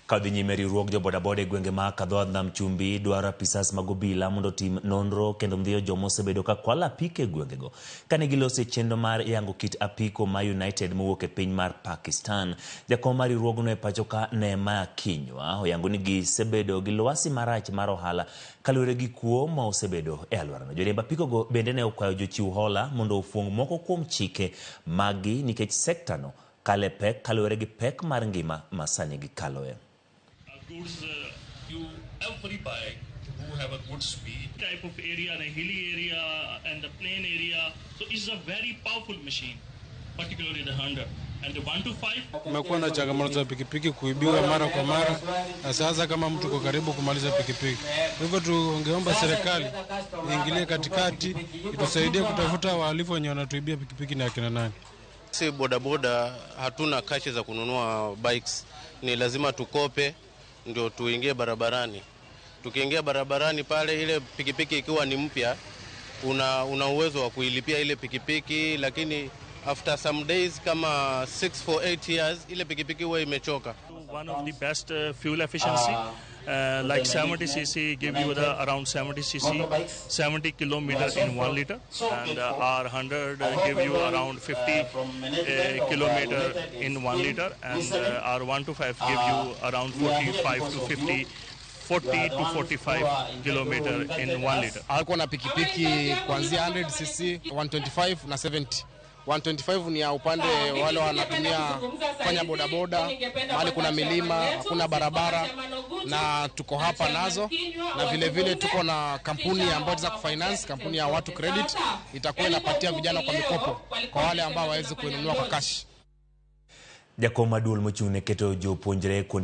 Ka odhi nyime, riwruog jo bodaboda e gwenge ma Kadhoa Nam Chumbi dwaro apisas mag obila mondo otim nonro kendo ndhiyo joma osebedo ka kwalo apiko e gwengego. Kane giloso e chenro mar yango kit apiko ma United mowuok e piny mar Pakistan, jakom mar riwruogno e pacho ka Nehemiah Kinyua oyango ni gisebedo gi lwasi marach mar ohala kaluwore gi kuo ma osebedo e alworano. Joriemb apikogo bende ne okwayo jochiw hola mondo ofuong moko kuom chike maggi nikech sekta no kalo e pek kaluwore gi pek mar ngima ma sani gikaloe. Goods you every bike who have a good speed type of area, the hilly area and the plain area. So it's a very powerful machine, particularly the 100 and the 125. Kumekuwa na changamoto za pikipiki kuibiwa mara kwa mara, na sasa kama mtu kwa karibu kumaliza pikipiki. Kwa hivyo tungeomba serikali iingilie katikati, itusaidie kutafuta wahalifu wenye wanatuibia pikipiki na akina nani. Si bodaboda hatuna cash za kununua bikes, ni lazima tukope ndio tuingie barabarani. Tukiingia barabarani pale, ile pikipiki ikiwa ni mpya, una uwezo wa kuilipia ile pikipiki, lakini after some days kama 6 for 8 years ile pikipiki huwa imechoka. One of the best fuel efficiency, like 70 cc give you the around 70 cc, 70 kilometer in 1 liter, and R100 give you around 50 kilometer in 1 liter, and R125 give you around 45 to 50, 40 to 45 kilometer in 1 liter. Alikuwa na pikipiki kuanzia 100 cc, 125 na 70. 125 ni ya upande wale wanatumia kufanya bodaboda mahali kuna milima, hakuna barabara, na tuko hapa nazo, na vile vile tuko na kampuni ambayo itaweza kufinance, kampuni ya Watu Credit itakuwa inapatia vijana kwa mikopo kwa wale ambao hawawezi kuinunua kwa cash. Jakom maduol mochung' ne keto jopuonjre kuonde